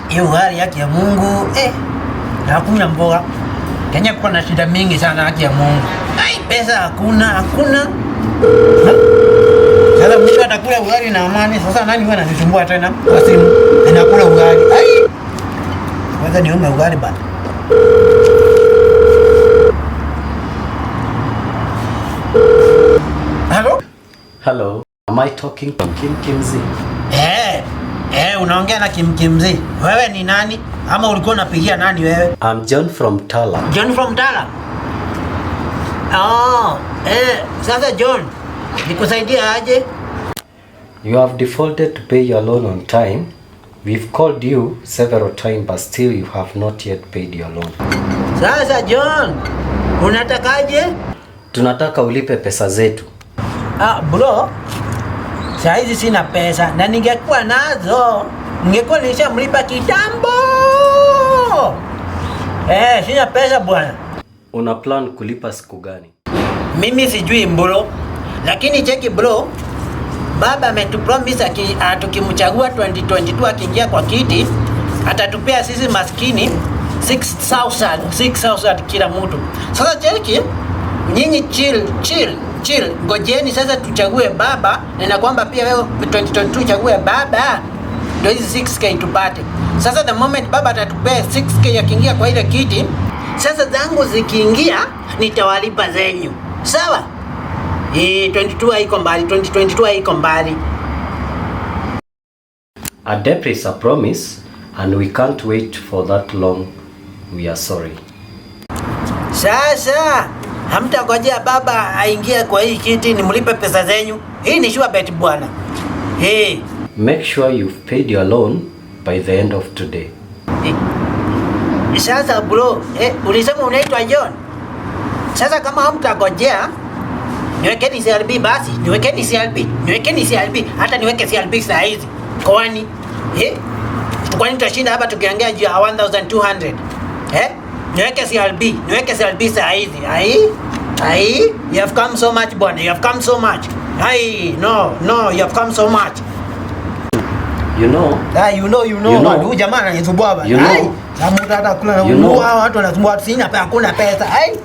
Hiyo ugali, haki ya Mungu, eh, na hakuna mboga. Kenya kuko na shida mingi sana, haki ya Mungu. Ai, pesa hakuna, hakuna. Ha? Sasa mtu atakula ugali na amani. Sasa nani huwa ananisumbua tena kwa simu? Ninakula ugali. Ai! Kwanza niume ugali bana. Hello? Hello, am I talking to Kim Kimzi? Eh, eh, unaongea na Kim Kimzi. Wewe ni nani? Ama ulikuwa unapigia nani wewe? I'm John from Tala. John from Tala. Oh, eh, sasa John, nikusaidia aje? You have defaulted to pay your loan on time. We've called you several times, but still you have not yet paid your loan. Sasa John, unatakaje? Tunataka ulipe pesa zetu. Ah, bro, saa hizi sina pesa na ningekuwa nazo ningekuwa nilishamlipa kitambo. Eh, sina pesa, bwana. Una plan kulipa siku gani? Mimi sijui, bro, lakini cheki bro, baba ametupromise tukimchagua 2022, akiingia kwa kiti atatupea sisi maskini 6000 6000 kila mtu. Sasa cheki, nyinyi chill, chill, chill, ngojeni sasa tuchague baba, na kwamba pia wewe 2022 chague baba ndio hizi 6K tupate. Sasa the moment baba atatupea 6K akiingia kwa ile kiti, sasa zangu zikiingia nitawalipa zenyu, sawa? Eh, 22 haiko mbali, 2022 haiko mbali. A debt is a promise and we can't wait for that long. We are sorry. Sasa hamtangojea baba aingie kwa hii kiti nimlipe pesa zenyu? Hii ni sure bet, bwana. Hey. Make sure you've paid your loan by the end of today. Sasa bro, eh, ulisema unaitwa John. Sasa kama hamtangojea, niwekeni CRB basi, niwekeni CRB, niwekeni CRB, hata niweke CRB saa hizi. Kwani eh? Kwani tutashinda hapa tukiongea juu ya 1200? Eh? Niweke CRB, niweke CRB saa hizi. Ai? Ai, you have come so much, bwana, you have come so much. Ai, no, no, you have come so much. You know, Ah, you know, You know. man, huyu jamaa ananisumbua bana. You know. Ai, sasa mtu hata kula na You know. watu wanasumbua, sina pesa, hakuna pesa. Ai.